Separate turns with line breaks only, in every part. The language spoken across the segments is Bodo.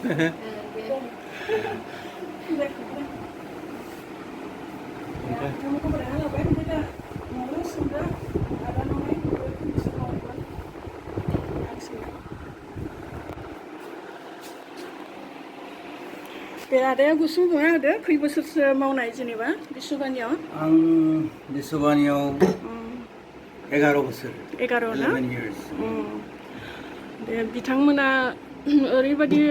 Bे आदाया गुसुं बुंना होदो खै बोसोरसो मावनाय जेनेबा बिसुबानियाव?
आं बिसुबानियाव 11 बोसोर
11 ना?
11 years.
बे बिथांमोना ओरैबायदि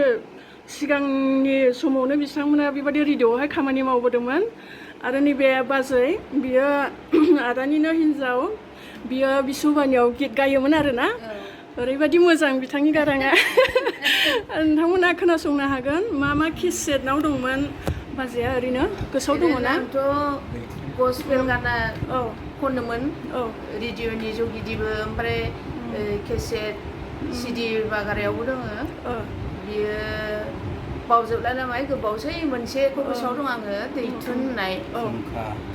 सिगांनि समावनो बिथांमोना बेबायदि रेडिअ'आवहाय खामानि मावबोदोंमोन आरो नैबे बाजै बियो आदानिनो हिनजाव बियो बिसुबानियाव गित गायोमोन आरोना ओरैबायदि मोजां बिथांनि गाराङा नोंथांमोना खोनासंनो हागोन मा मा केसेटनाव दंमोन बाजैया ओरैनो गोसोआव दङ ना?
आंथ' गस्पेल गाना खनोमोन रेडिअ'नि जगिदिबो ओमफ्राय केसेट सिडि बागारायावबो दङ बियो बावजोबला नामाय गोबावसै मोनसेखौ गोसोआव दं आङो दैथुन होननाय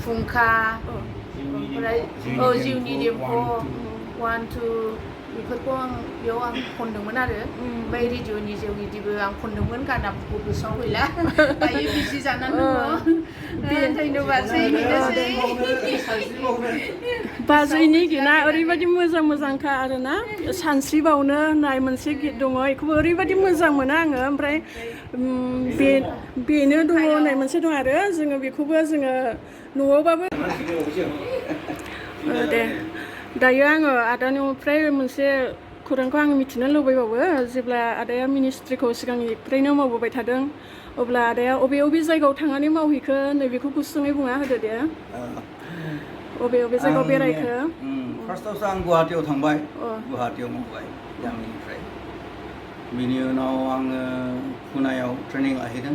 फुंखा ओमफ्राय जिउनि देम्फ' 1 2 बेफोरखौ आं बेयाव आं खनदोंमोन आरो ओमफ्राय रेडिअ'नि जगिदिबो आं खनदोंमोन गानाफोरखौ गोसोआव गैला दायो बिजि जानानै दङ धन्यबादसै
बाजैनि गितना ओरैबायदि मोजां मोजांखा आरोना सानस्रिबावनो होननाय मोनसे गित दङ बेखौबो ओरैबायदि मोजां मोनो आङो ओमफ्राय बेनो दङ होननाय मोनसे दं आरो जोङो बेखौबो जोङो न'आवबाबो दे दायो आङो आदानिफ्राय मोनसे खौरांखौ आं मिथिनो लुबैबावो जेब्ला आदाया मिनिस्ट्रिखौ सिगांनिफ्रायनो मावबोबाय थादों अब्ला आदाया अबे जायगायाव थांनानै मावहैखो नैबेखौ गुसुङै बुंना होदो दे अबे जायगायाव बेरायखो
फार्स्टआवसो आं गुवाहाटियाव थांबाय गुवाहाटियाव मावबाय गामिनिफ्राय बिनि उनाव आङो पुनायाव ट्रेनिं लाहैदों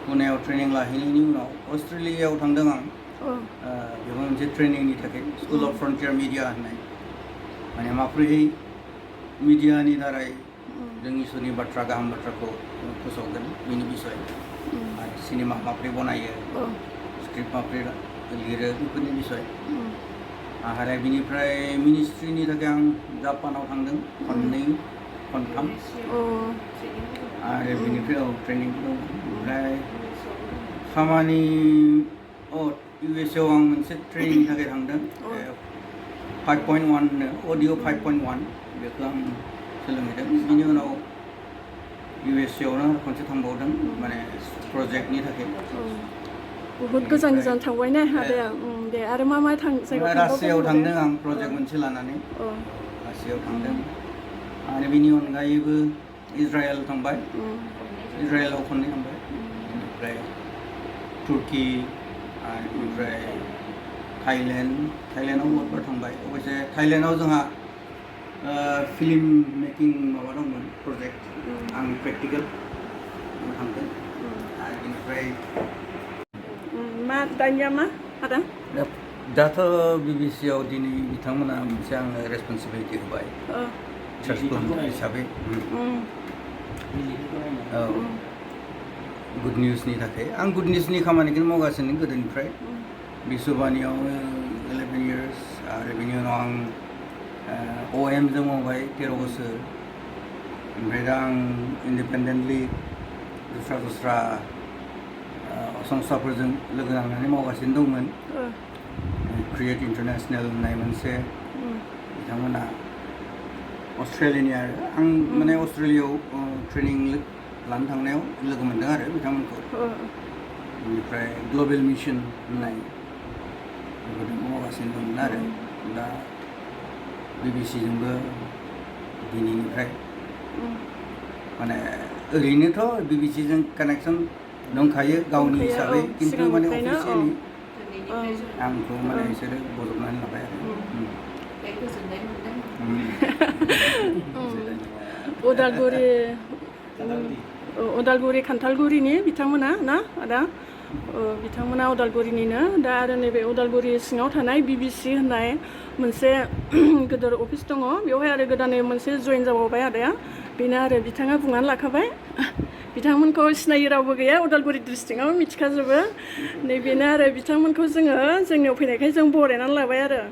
पुनायाव ट्रेनिं लाहैनायनि उनाव अस्ट्रेलियायाव थांदों आं बेबो मोनसे ट्रेनिंनि थाखाय स्कुल अफ फ्रन्टियार मिडिया होननाय माने माब्रैहाय मिडियानि दारै जों इसोरनि बाथ्रा गाहाम बाथ्राखौ फोसावगोन बिनि बिसय आरो सिनेमा माब्रै बनायो स्क्रिप्ट माब्रै लिरो बेफोरनि बिसय आरो बिनिफ्राय मिनिस्ट्रिनि थाखाय आं जापानाव थांदों खननै खनथाम आरो बिनिफ्राय ट्रेनिं दं ओमफ्राय खामानि USA आव आं मोनसे ट्रेनिंनि थाखाय थांदों 5.1 अडिअ 5.1 बेखौ आं सोलोंहैदों बिनि उनाव USA आवनो खनसे थांबावदों माने प्रजेक्टनि थाखाय
बहुत गोजान थांबाय ना आदाया दे आरो मा जायगायाव
रासियाव थांदों आं प्रजेक्ट मोनसे लानानै रासियाव थांदों आरो बिनि अनगायैबो इजराइल थांबाय इजराइलाव खननै थांबाय बेनिफ्राय तुर्की आरो बेनिफ्राय थाइलेण्डआव बहुतबार थांबाय अबयसे थाइलेण्डआव जोंहा फिल्म मेकिं माबा दंमोन प्रजेक्ट आं प्रेक्टिकेल थांदों आरो बेनिफ्राय
मा दानिया मा आदा
दाथ' BBC आव दिनै बिथांमोना मोनसे आंनो रेसपन्सिबिलिटि होबाय हिसाबै गुड निउसनि थाखाय आं गुड निउसनि खामानिखौनो मावगासिनो गोदोनिफ्राय बिसुबानियाव 11 years आरो बिनि उनाव आं OM जों मावबाय 13 बोसोर ओमफ्राय दा आं इन्डिपेन्डेन्टलि दस्रा संस्थाफोरजों लोगो नांनानै मावगासिनो दंमोन क्रिएट इन्टारनेशनेल होननाय मोनसे बिथांमोना अस्ट्रेलियानि आरो आं माने अस्ट्रेलियायाव ट्रेनिं लानो थांनायाव लोगो मोनदों आरो बिथांमोनखौ बेनिफ्राय ग्लबेल मिशन होननाय बेफोरखौ मावगासिनो दंमोन आरो दा BBC जोंबो दिनैनिफ्राय माने ओरैनोथ' BBC जों कानेक्सन दंखायो गावनि हिसाबै खिन्थु माने अफिसियेलि आंखौ माने बिसोरो बजबनानै लाबाय आरो
उदालगुरि खान्थालगुरिनि बिथांमोना ना आदा बिथांमोना उदालगुरिनिनो दा आरो नैबे उदालगुरि सिङाव थानाय BBC होननाय मोनसे गिदिर अफिस दङ बेवहाय आरो गोदानै मोनसे जइन जाबावबाय आदाया बेनो आरो बिथाङा बुंनानै लाखाबाय बिथांमोनखौ सिनायै रावबो गैया उदालगुरि डिस्ट्रिक्टआव मिथिखाजोबो नैबेनो आरो बिथांमोनखौ जोङो जोंनियाव फैनायखाय जों बरायनानै लाबाय आरो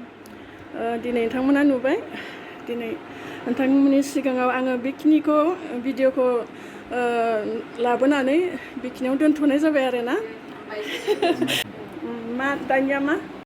दिनै नोंथांमोना नुबाय दिनै नोंथांमोननि सिगाङाव आङो बेखिनिखौ भिडिअखौ लाबोनानै बेखिनियाव दोनथ'नाय जाबाय आरो ना मा दानिया मा